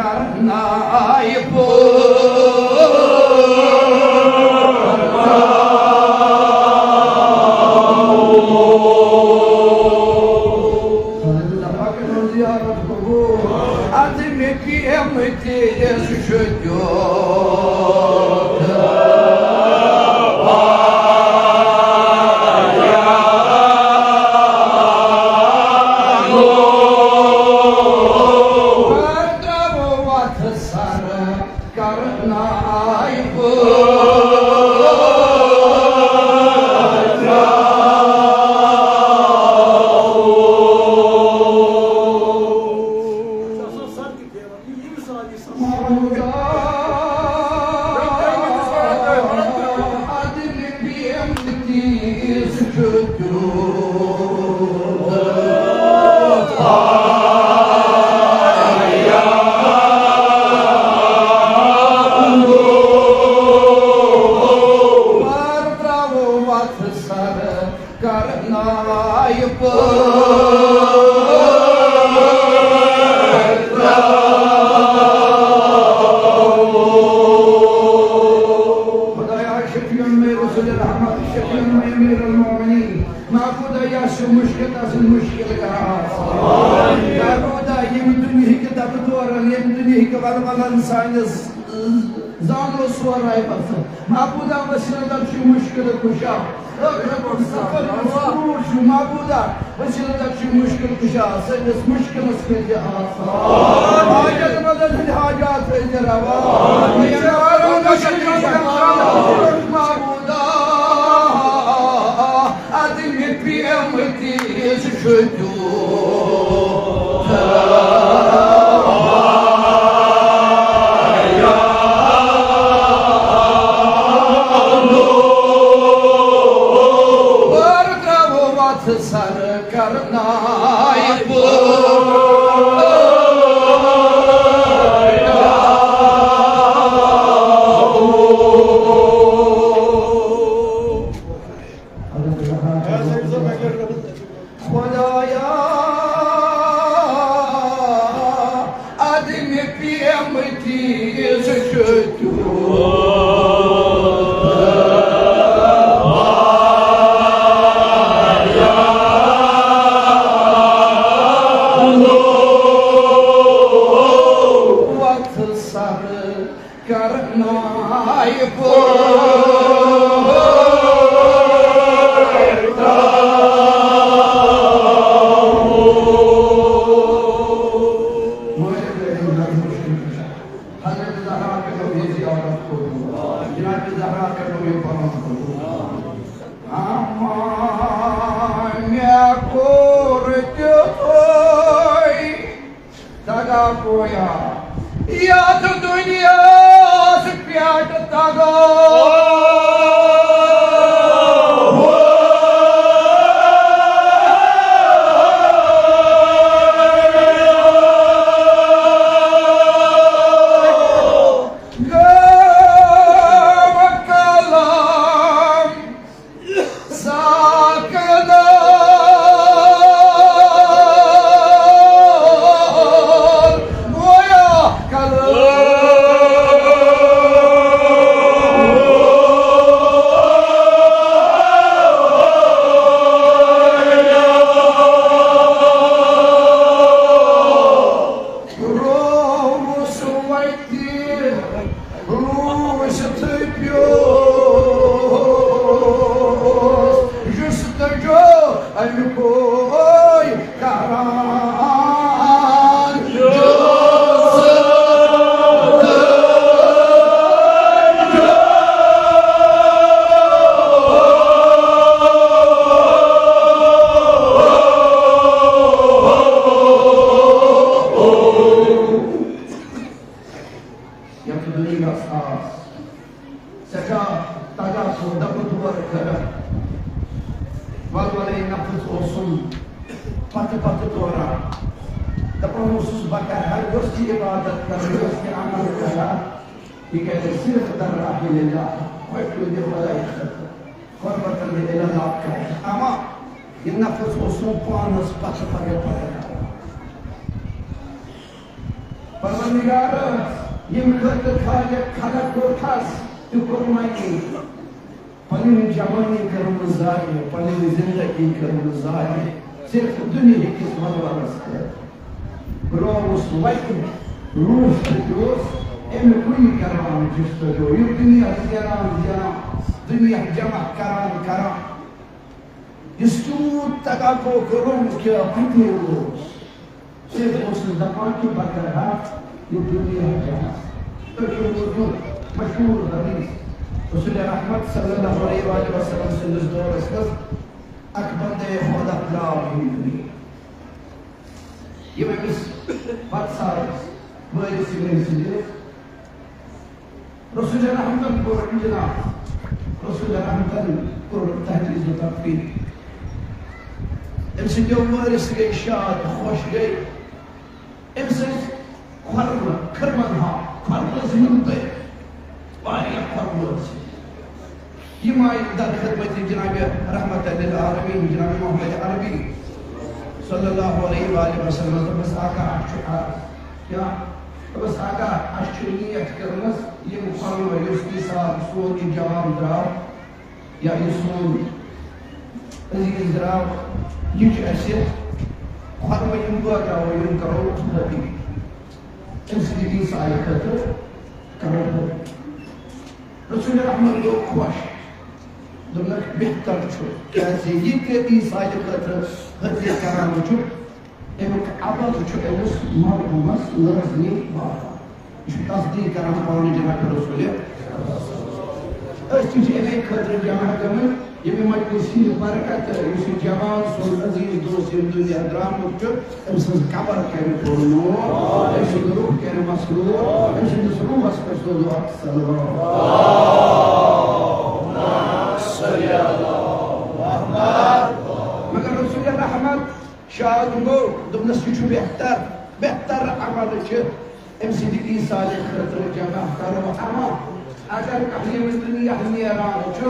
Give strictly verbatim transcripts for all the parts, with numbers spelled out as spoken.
کرناے پوٗرٕ۔ زیارت قبول۔ ادٕ مےٚ پیٚم تیز شدیو۔ ترٛاوو وتھ سر کرناے پٲدٕ۔ کرناے پٲدٕ۔ خدایا، شفیع مے رسول رحمت، شفیع مے امیر المومنین۔ معبودا، یس چھُ مشکل، تس چھُ مشکل کران آسان۔ معبودا، ییٚمہِ دُنیہٕکۍ دبہٕ دورن، ییٚمہِ دُنیہٕکۍ ولولن سٲنِس زانو سورے پتہٕ۔ معبودا، وسیلہٕ در چھُ مشکل کشا۔ ٲخرتُک سفر یُس دوٗر چھُ، معبودا، وسیلہٕ در چھُ مشکل کشا۔ سٲنِس مشکلس کٔرۍ زِ آسان۔ حاجت مندن ہٕنٛدۍ حاجات تھٲے زِ روا۔ معبودا، ادٕ مےٚ پیٚم تیز شدیو۔ سر کرناے پٲدٕ۔ خدایا، ادٕ مےٚ پیٚم تیز شدیو۔ وتھ سر کرناے پٲدٕ۔ حضرت زہرا کرنو یہِ زیارت قبول۔ جناب زہرا کرنو یہِ پنُن قبول۔ اما مےٚ کوٚر تیُتھُے دگا پویا یتھ دُنیاہس پٮ۪ٹھ دگا۔ گام کلام ساکن گویا کلام۔ رووُس وتہِ روٗزِتھٕے پیوس جستجو اَمہِ کُے کران۔ یتھ دُنیاہس آس سٮ۪ٹھاہ تگا سُہ دپہٕ دور کران۔ ولولے نفس اوسُم پتہٕ پتہٕ دوران۔ دپان اوسُس، بہٕ کرٕ ہا، یۄس یہِ عبادت کرٕ، یۄس یہِ عمل کرٕ ہا، یہِ کرِ صرف در راہ اللہ، وۄنۍ کُنہِ خدایہِ خٲطرٕ، قربتن الی اللہ کرِ۔ اما یہِ نفس اوسُم پانس پتہٕ پتہٕ کران۔ پروردگارا، ییٚمہِ خٲطرٕ خالق خلق کوٚرتھس تہٕ کوٚرمَے، پنٕنۍ جوانی کٔرمٕژ ضایع، پنٕنۍ زندگی کٔرمٕژ ضایع، صرف دُنیہٕکِس وۄلوَلَس خٲطرٕ۔ بہٕ رووُس وَتہِ، روٗس تہِ اوس اَمہِ کُے کران جستجو، یہِ دُنیا زینان زینان، دُنیا جمع کران کران، یُس تیوٗت تکاپو کوٚرُم کہِ اَتی اوس۔ صرف اوسُس دَپان کہِ بہٕ کَرٕ ہا یہِ دُنیا جمع۔ تۄہہِ چھُو بوٗزمُت مشہوٗر حدیث، رسول رحمت صلی اللہ علیہ وآلہ وسلم سٕنٛدِس دورس منٛز اکھ بندے خدا درٛاو ییٚمہِ دُنیا۔ یِم أمِس پتہٕ سارے وٲرِث یِم أمۍ سٕنٛدِ رسول رحمتن کوٚر اجتناب، رسول رحمتن کوٚر تحدیث و تکفیر۔ أمۍ سٕنٛدیو وٲرِث گٔے شاد، خۄش گٔے۔ أمۍ سٕنٛز کھۄرمہٕ، کھِرمن ہا، کھۄرمہٕ ٲسۍ یِم تہٕ واریاہ کھۄرمہٕ ٲسۍ۔ یِم آیہِ در خدمت جناب رحمت للعالمین، جناب محمد عربی صلی اللہ علیہ وآلہ وسلم۔ دوٚپمَس، آقا، اَسہِ چھُ عرض۔ کیٛاہ؟ دوٚپمَس، آقا، اَسہِ چھُ نیت کٔرمٕژ، یِم کھۄرمہٕ، یُس عیسیٰ سون یہِ جوان درٛاو، یا یہِ سون عزیز درٛاو، یہِ چھُ اَسہِ کھۄرمہٕ، یِم بٲگراوو، یِم کرو حٲبی۔ أمۍ سٕنٛدِ عیسیٰ خٲطرٕ کرو حٲبی۔ رسول رحمت گوٚو خۄش۔ دوٚپنَکھ، بہتر چھُ، کیٛازِ یہِ تہِ عیسیٰ خٲطرٕ حٲضِر کران چھُ، اَمیُک عمل چھُ أمِس مرحوٗمس لٲزمی واتان۔ یہِ چھُ تصدیٖق کران پانہٕ جناب رسول۔ أسۍ تہِ چھِ اَمے خٲطرٕ جمع گٔمٕتۍ، ییٚمہِ مجلسہِ ہٕنٛدِ برکتہٕ یُس یہِ جوان سون عزیز دوست ییٚمہِ دُنیا درٛامُت چھُ، أمۍ سٕنٛز قبر کَرِ پوٗرٕ نور، أمۍ سُنٛد روح کَرِ مسرور، أمۍ سٕنٛدِس روحس پٮ۪ٹھ سوزو اکھ صلوات۔ مگر رسول رحمت شاد گوٚو، دوٚپنَس، یہِ چھُ بہتر، بہتر عمل چھِ أمۍ سٕنٛدِ عیسیٰ خٲطرٕ جمع کرو عمل۔ اگر کانٛہہ ییٚمہِ دُنیا نیران چھُ،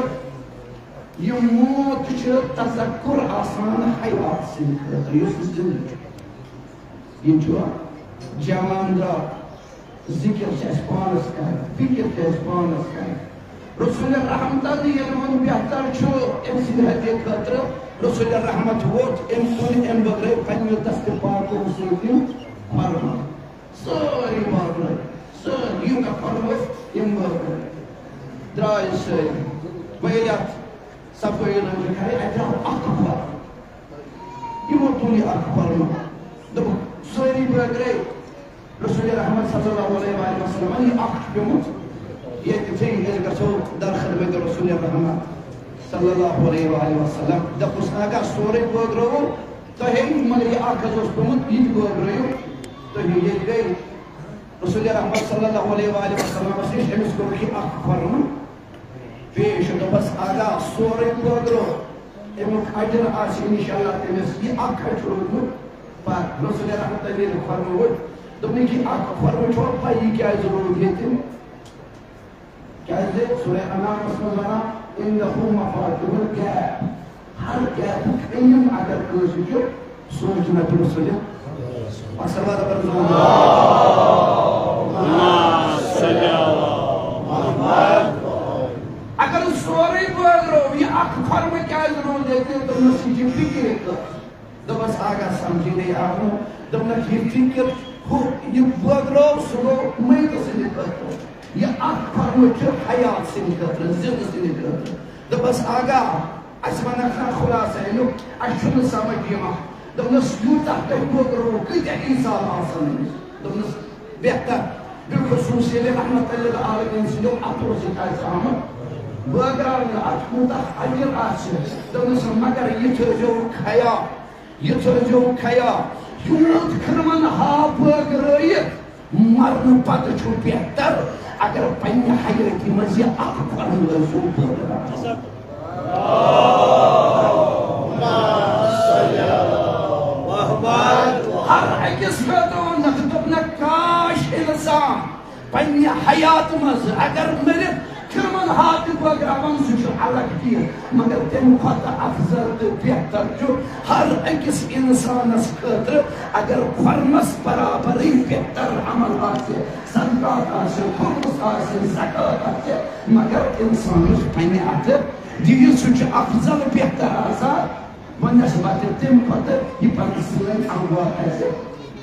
یہِ موت چھُ تذکر آسان حیات سٕنٛدِ خٲطرٕ، یُس زِندٕ چھُ۔ یہِ چھُ جوان درٛاو، ذِکِر چھِ اَسہِ پانَس کَرٕنۍ، فِکِر چھِ اَسہِ پانَس کَرٕنۍ۔ رسول رحمتَن ییٚلہِ ووٚن بہتر چھُ أمۍ سٕنٛدِ حدِ خٲطرٕ، رسول رحمت ووت، أمۍ تُل، أمۍ بٲگرٲے پنٛنہِ دستِ پاکو سۭتۍ یِم کھۄرمہٕ۔ سٲری بٲگرٲے، سٲری یِم مےٚ کھۄرمہٕ ٲسۍ، یِم بٲگرٲے۔ درٛاے سٲری۔ وۄنۍ ییٚلہِ اَتھ صفٲیی لٲج کَرٕنۍ، اَتہِ درٛاو اَکھ کھۄر۔ یِمو تُل یہِ اَکھ کھۄرمہٕ۔ دوٚپُکھ، سٲری بٲگرٲے۔ رسول رحمت صلی اللہ علیہ وآلہ وسلم، یہِ اَکھ چھُ پیوٚمُت ییٚتہِ ژےٚ، أسۍ گژھو در خدمت رسول رحمت صلی اللہ علیہ وآلہ وسلم۔ دوٚپُس، اگر سورُے بٲگرٲوو تۄہے، مگر یہِ اَکھ حظ اوس پیوٚمُت، یہِ تہِ بٲگرٲیِو تُہی۔ ییٚلہِ گٔے رسول رحمت صلی اللہ علیہ وآلہ وسلمس نِش، أمِس کوٚرُکھ یہِ اَکھ کھۄرمہٕ۔ پیش دوٚپُس، اگر سورُے بٲگرو، اَمیُک اجر آسہِ انشاءاللہ تٔمِس۔ یہِ اَکھ کَتہِ چھُ روٗدمُت؟ پَتہٕ رسول رحمت ییٚلہِ کھۄرمہٕ وُچھ، دوٚپنَکھ، یہِ اَکھ کھۄرمہٕ چھُوا پَے، یہِ کیٛازِ روٗد ییٚتہِ؟ کیٛازِ سورہ انعامس منٛز وَنان، "إنه مفاتيح الغيب"، ہر غیبُک علم اگر کٲنٛسہِ چھُ، سُہ چھُ نبی رسول۔ اکثر بار اگر زور۔ اگر سورُے بٲگرو، یہِ اکھ کھۄرمہٕ کیٛازِ روٗد ییٚتہِ؟ دوٚپنَس، یہِ چھِ فِکرِ کٲفی۔ دوٚپمَس، آقا سمجھی نہیں آپ نے۔ دوٚپنَکھ، یہِ فِکر ہُہ، یہِ بٲگرو، سُہ گوٚو مٔیتہٕ سٕنٛدِ خٲطرٕ۔ یہِ اکھ کھۄرمہٕ چھُ حیات سٕنٛدِ خٲطرٕ، زِندٕ سٕنٛدِ خٲطرٕ۔ دوٚپمَس، آقا، اَسہِ وَنَکھ نا خُلاصہٕ اَمیُک، اَسہِ چھُنہٕ سمجھ یِوان۔ دوٚپنَس، یوٗتاہ تۄہہِ بٲگرووُ، کۭتیٛاہ عیسیٰ آسَن أمِس؟ دوٚپنَس، بہتر، بالخصوص ییٚلہِ رحمت للعالمین سٕنٛدیو اَتھو سۭتۍ آسہِ آمُت بٲگراونہٕ، اَتھ کوٗتاہ اجر آسہِ۔ دوٚپنَس، مگر یہِ تھٲیزیو خیال، یہِ تھٲیزیو خیال، یوٗت کھِرمن ہا بٲگرٲیِتھ مرنہٕ پتہٕ چھُ بہتر اگر پننہِ حیٲتی منٛز یہِ اکھ کھۄرمہٕ ٲسِو بٲگراوان۔ ہر أکِس خٲطرٕ ووٚننَکھ، دوٚپنَکھ، کاش اِنسان پننہِ حیاتہٕ منٛز اگر مٔرِتھ تِمن ہاتھ تہٕ بٲگراوان، سُہ چھُ الگ چیٖز، مگر تَمہِ کھۄتہٕ افضل تہٕ بہتر چھُ ہر أکِس اِنسانس خٲطرٕ، اگر کھۄرمس برابرٕے بہتر عمل آسہِ، صدقات آسہِ، خُمُس آسہِ، زکوٰۃ آسہِ، مگر اِنسانس پننہِ اَتھٕ دِیہِ، سُہ چھُ افضل بہتر آسان، بنسبت تَمہِ کھۄتہٕ یہِ پنٕنۍ سٲنۍ اموال آسہِ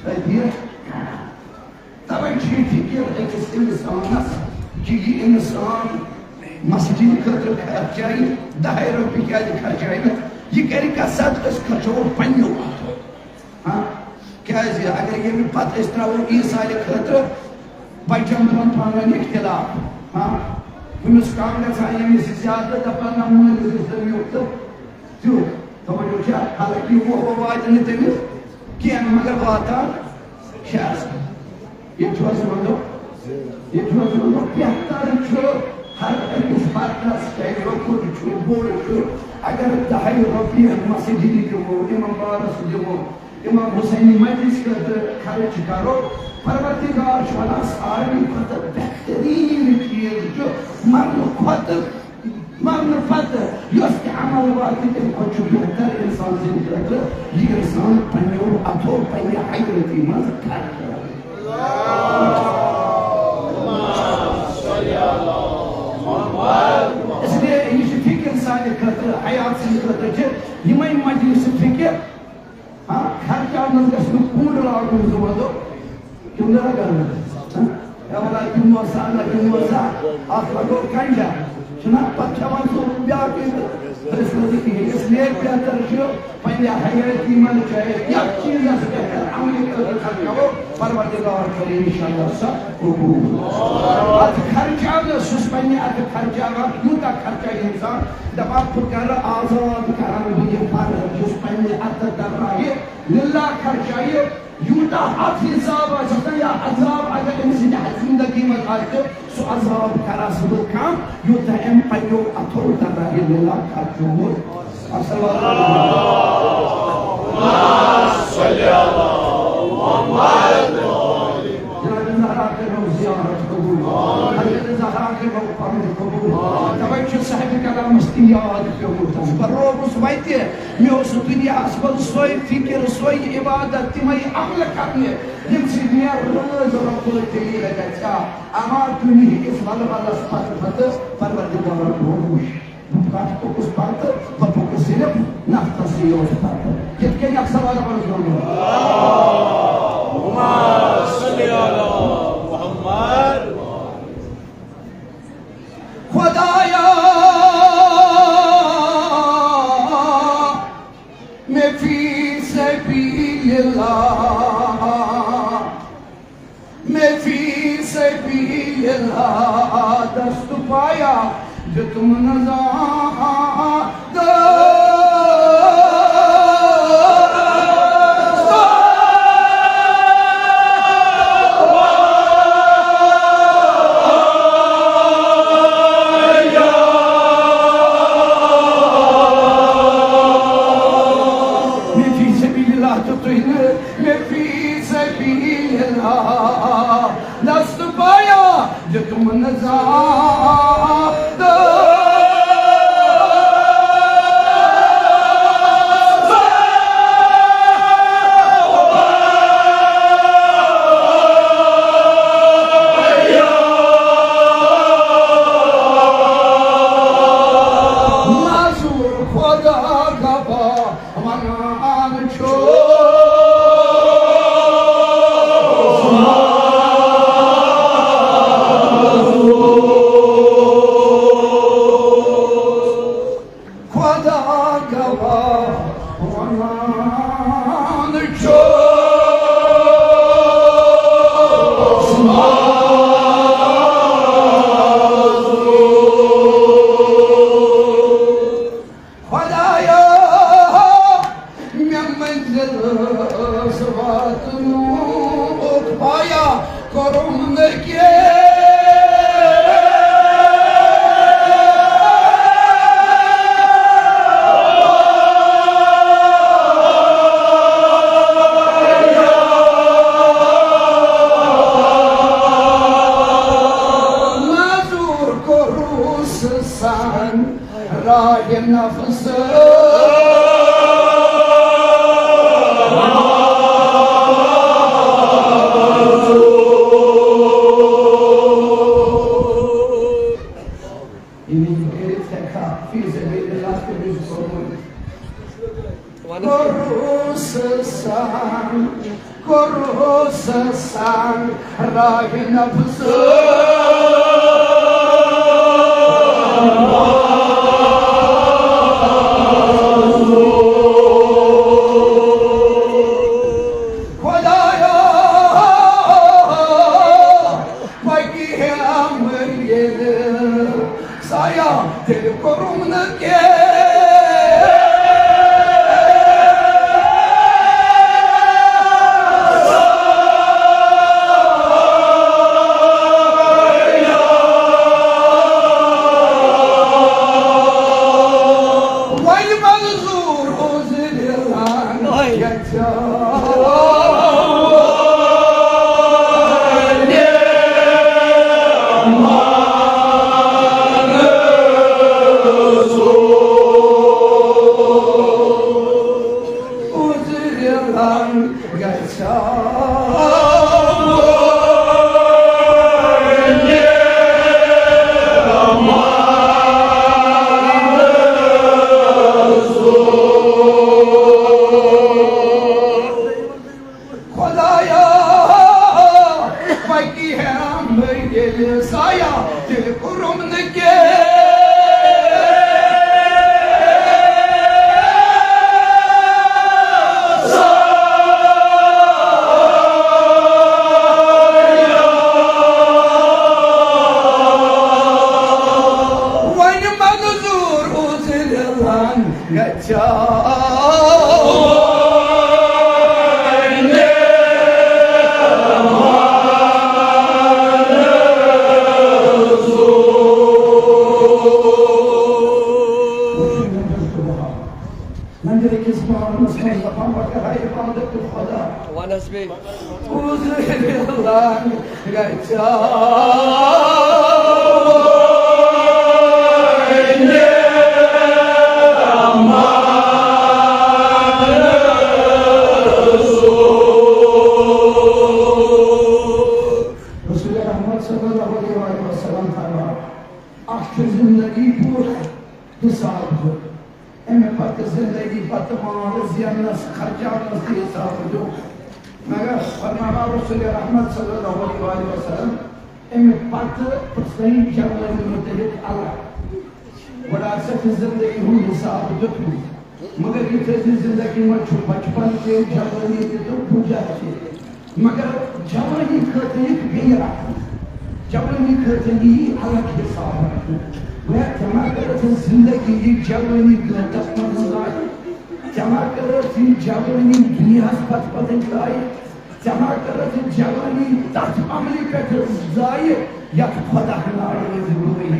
أتی کران۔ توے چھِ یہِ فکر أکِس اِنسانس کہِ یہِ اِنسان مسجد خٲطرٕ خرچایہِ، دَہے رۄپیہِ کیازِ خرچایہِ نہٕ؟ یہِ کرِ کتھ ساتہٕ أسۍ خرچاوو پننیو اَتھو۔ ہاں، کیازِ اگر ییٚمہِ پتہٕ أسۍ ترٛاوو عیٖد سالہِ خٲطرٕ بچن دۄن پانہٕ ؤنۍ اختلاف، ہاں، ہُمِس کم گژھان، ییٚمِس زیادٕ، دپان نہ مٲلِس گژھِ تٔمۍ یُتھ تہٕ تیُتھ۔ توجہ چھا؟ حالانکہ یہِ وُہ وُہ واتہِ نہٕ تٔمِس کینٛہہ، مگر واتان چھِ آسان۔ ییٚتہِ چھُ حظ وَنُن، ییٚتہِ چھُ حظ وَنُن، بہتر چھُ ہر أکِس فردس، چاہے لۄکُٹ چھُ، بوٚڑ چھُ، اگر دَہے رۄپیہِ مسجدِ دِمو، امام بارس دِمو، امام حسینی مجلس خٲطرٕ خرچ کرو، پروردگار چھُ وَنان، ساروی کھۄتہٕ بہتریٖن چیٖز چھُ مرنہٕ کھۄتہٕ مرنہٕ پتہٕ یۄس تہِ عمل واتہِ، تَمہِ کھۄتہٕ چھُ بہتر اِنسان سٕنٛدِ خٲطرٕ یہِ اِنسان پنٛنیو اَتھو، پنٛنہِ حیٲتی منٛز خرچ کرِ۔ اس لیے یہِ چھِ فِکر سانہِ خٲطرٕ، حیات سٕنٛدِ خٲطرٕ چھِ یِمَے مجلسہٕ فِکر۔ ہاں، خرچاونس گژھِ نہٕ کوٗر لاگُن زٕ وَدو۔ کِم نہ لگان نہٕ؟ ہاں؟ اے وَلا کِم وَسان نہ کِم وَسان، اَتھ لگو کنجا۔ چھُنہ پَتہٕ کھٮ۪وان سُہ بیٛاکھ یہِ تہٕ أسۍ نہٕ تہِ کِہیٖنۍ۔ اس لیے بہتر چھُ پننہِ حیٲتی منٛز چاہے یَتھ چیٖزس پٮ۪ٹھ عملہِ خٲطرٕ خرچاوو، پروردگار کرِ انشاءاللہ سۄ قبول۔ اَتھ خرچاونس چھُس پننہِ اَتھٕ خرچاوان، یوٗتاہ خرچایہِ اِنسان، دپان، بہٕ کرٕ آزاد کران، بہٕ یہِ فرض یُس پننہِ اَتھٕ درایہِ، للہ خرچایہِ، یوٗتاہ اَتھ حساب آسہِ آسان یا عذاب اگر أمۍ سٕنٛدِ اَتھ زندگی منٛز آسہِ، سُہ عذاب کرس بہٕ کم، یوٗتاہ أمۍ پننیو اَتھو درایہِ للہ خرچومُت۔ السلام علیکم۔ جناب زہرا کٔرِو زیارت قبول۔ حضرت زہرا کٔرِو پنُن قبول۔ توے چھُ صاحب کلامس تہِ یاد پیومُت۔ بہٕ رووُس وتہِ، مےٚ اوس دُنیاہس منٛز سۄے فکر، سۄے عبادت، تِمے عمل کرنہِ، ییٚمہِ سۭتۍ مےٚ رٲض رۄبُل جلیل گژھِ ہا۔ اما دُنیہکِس ولولس پتہٕ پتہٕ پروردگارن ووٚن۔ بہٕ کتھ پوٚکُس پتہٕ، بہٕ پوٚکُس صرف نفسسٕے یوت پتہٕ۔ یِتھ کٔنۍ اکھ سوال اوس گوٚمُت۔ اللہم صل علی محمد۔ خدایا، میں فی سبیل اللہ، میں فی سبیل اللہ دست پایا، جو تم نزاں میں فی سبیل اللہ تو تُہۍ نہٕ، میں فی سبیل اللہ دست پایا، جو تم نزاں معذور خدا گواہ ونان چھُ۔ راہِ نفس۔ یہِ نِش کٔرِتھ ہٮ۪کھا فی سبیل اللہ تٔمِس کوٚرمُت۔ کوٚرُس سان، کوٚرُس سان راہِ نفس۔ خدایا، وۄنۍ کیٛاہ مٔلۍ ییٚلہِ سایہ تیٚلہِ کوٚرُم نہٕ کینٛہہ۔ وۄنۍ منظور اوس دِلان گژھِ۔ خدایا، وۄنۍ کیٛاہ مٔلۍ ییٚلہِ سایہ تیٚلہِ کوٚرُم نہٕ کینٛہہ۔ وۄنۍ منظور اوس دِلان گژھِ۔ لنگرٕ کِس ماحولس منٛز دپان، وۄنۍ کرٕ ہا عبادت تہِ خدا۔ وَن حظ بیٚیہِ۔ رسول رحمت صلی اللہ علیہ وآلہ وسلم فرماوان، اکھ چھُ زندگی پوٗرٕ حساب دیُن۔ اَمہِ پتہٕ زندگی پتہٕ مال زیننس، خرچاونس تہِ حساب دیُن۔ مگر فرماوان رسول رحمت صلی اللہ علیہ وآلہ وسلم، اَمہِ پتہٕ پرٛژھنَے جوٲنی مُتعلق الگ۔ گۄڈٕ آسٮ۪کھ زندگی ہُنٛد حساب دیُتمُت، مگر یُتھُے زِ زندگی منٛز چھُ بچپن تہِ، جوٲنی تہِ تہٕ بُڈھا تہِ۔ مگر جوانی خٲطرٕ یہِ بیٚیہِ رکھ۔ جوانی خٲطرٕ یی الگ حساب رکھنہٕ۔ گویا ژےٚ ما کٔرٕتھ زندگی یہِ جوانی غٲبتس منٛز ضایع؟ ژےٚ ما کٔرٕتھ یہِ جوانی دُنیاہس پتہٕ پتہٕ ضایع؟ ژےٚ ما کٔرٕتھ یہِ جوانی تتھ عملہِ پٮ۪ٹھ ضایع یتھ خۄدا ناراض گوٚوُے؟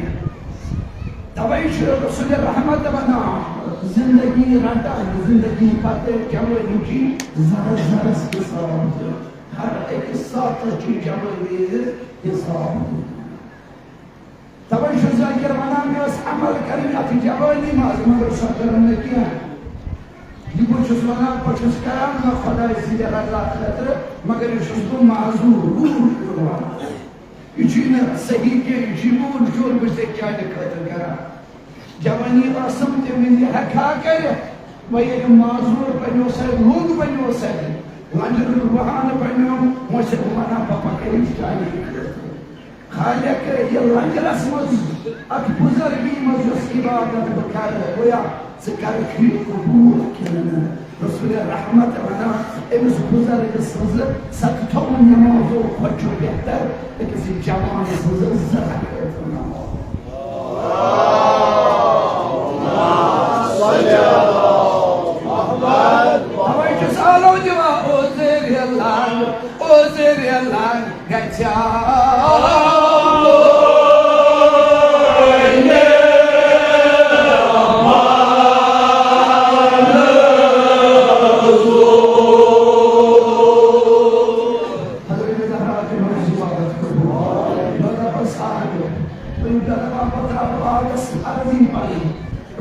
توے چھُ رسول رحمت ونان، زندگی رٹان، زندگی پتہٕ جوٲنی چھِ ذرس ذرس حساب دیُن۔ ہر أکِس ساتہٕ چھُ جوٲنی حساب دیُن۔ توے چھُ ذاکر ونان، مےٚ ٲس عمل کرٕنۍ اتھ جوٲنی منٛز، مگر سۄ کٔرٕم نہٕ کینٛہہ۔ یہِ بہٕ چھُس ونان، بہٕ چھُس کران نہ خۄداے سٕنٛدِ رضا خٲطرٕ، مگر یہِ چھُس بہٕ معذور، وُنہِ چھُس بہٕ ونان۔ یہِ چھُے نہٕ صحیح کینٛہہ، یہِ چھُے موٗل چوٗل، بہٕ چھُسے چانہِ خٲطرٕ کران۔ جوٲنی ٲسٕم تہِ وٕنہِ ہٮ۪کہٕ ہا کٔرِتھ، وۄنۍ ییٚلہِ معذوٗر بنیو سا، لوٚگ بنیو سا، لنجہِ روٚٹ بہانہٕ بنیو، وۄنۍ چھُس بہٕ وَنان، بہٕ پَکہٕ أمِس چانہِ خٲطرٕ۔ خالق، یہِ لنجرس منٛز، اتھ بُزرگی منٛز یۄس عبادت بہٕ کرٕ، گویا ژٕ کرکھ یہِ قبوٗل کِنہٕ نہٕ؟ رسول رحمت ونان، أمِس بُزرگ سٕنٛز ستتھو نمازو کھۄتہٕ چھُ بہتر أکِس جوان سٕنٛز زٕ رکعت نماز۔ توے چھُس آلو دِوان، او زیرِ لنگ، او زیرِ لنگ گژھِ۔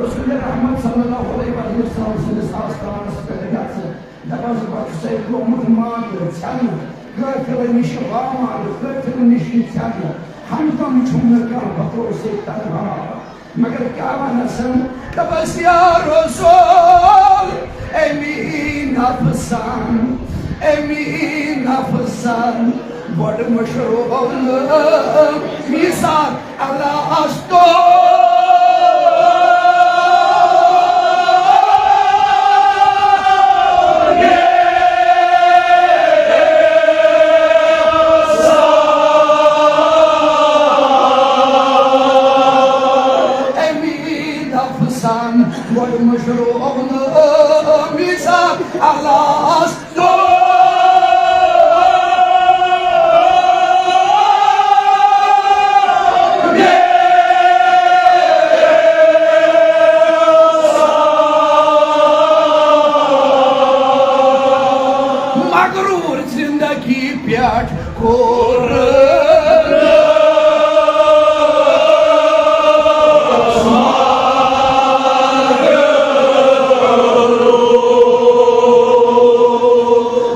رسول رحمت صلی اللہ علیہ وسلم سٕنٛدِس آستانس پٮ۪ٹھ گژھٕ، دپان زِ بہٕ چھُسے گوٚمُت مانٛدٕ ژھٮ۪نہٕ، قٲفلہٕ نِش وامانہٕ، قٲفلہٕ نِش یہِ ژھٮ۪نہٕ، ہمدم چھُم نہٕ کانٛہہ، بہٕ گوٚوسے تنہا۔ مگر کیٛاہ ونسن، دپس یا رسول، امی نفسن، امی نفسن، بڑ مشروع میثاق الستو۔ امی نفسن، گۄڈٕ مشروع میثاق الستو۔ مغرور زندگی پٮ۪ٹھ کوٚر۔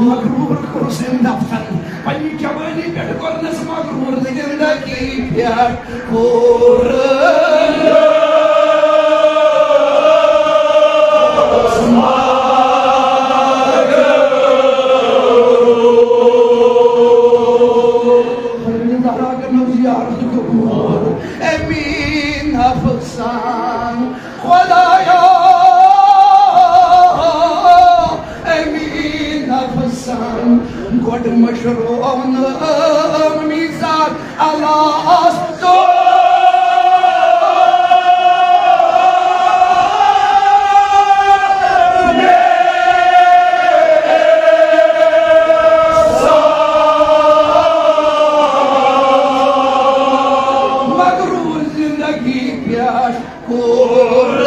مغرور کوٚر زندگی پننہِ جوانی پٮ۪ٹھ کوٚرنس مغرور زندگی پٮ۪ٹھ کوٚر۔ زیارت قبول۔ امی نفسن خدایا، امی نفسن، گۄڈٕ مشروع میثاق الستو۔ مغرور زندگی پٮ۪ٹھ کوٚر۔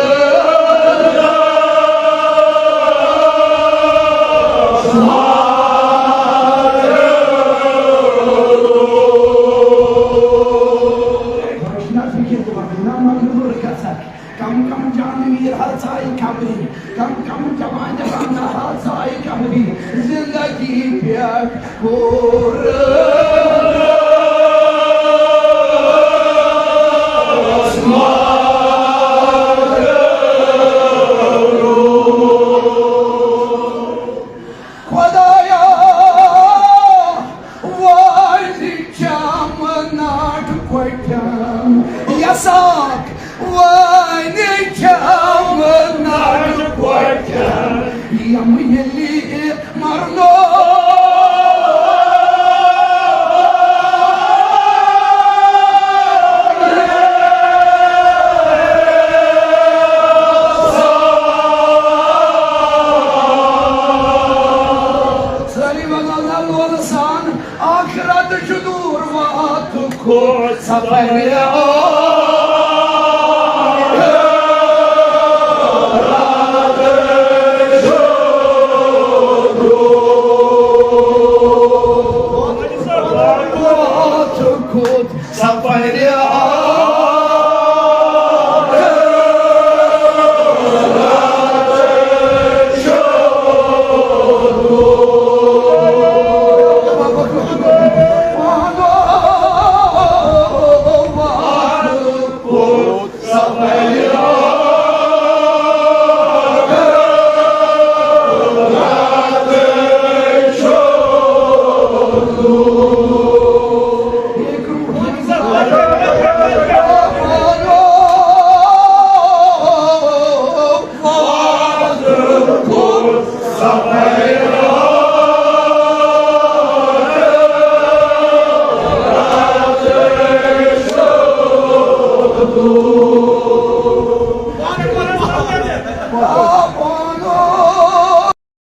نہ فکر تہِ وۄتھِ، نہ مغرور گژھکھ۔ کم کم جان میر ہر ژایہِ قبری، کم کم جوان جوان ہر ژایہِ قبری۔ زندگی پٮ۪ٹھ کوٚر۔ خدایا، وۄنۍ چھم ناٹہٕ کۄٹھٮ۪ن یساک، وۄنۍ چھم ناٹہٕ کۄٹھٮ۪ن، یِم ییٚلہِ مرنو۔ سٲری ونان لولہٕ سان، آخرت چھُ دوٗر واتُک سفر۔ سفر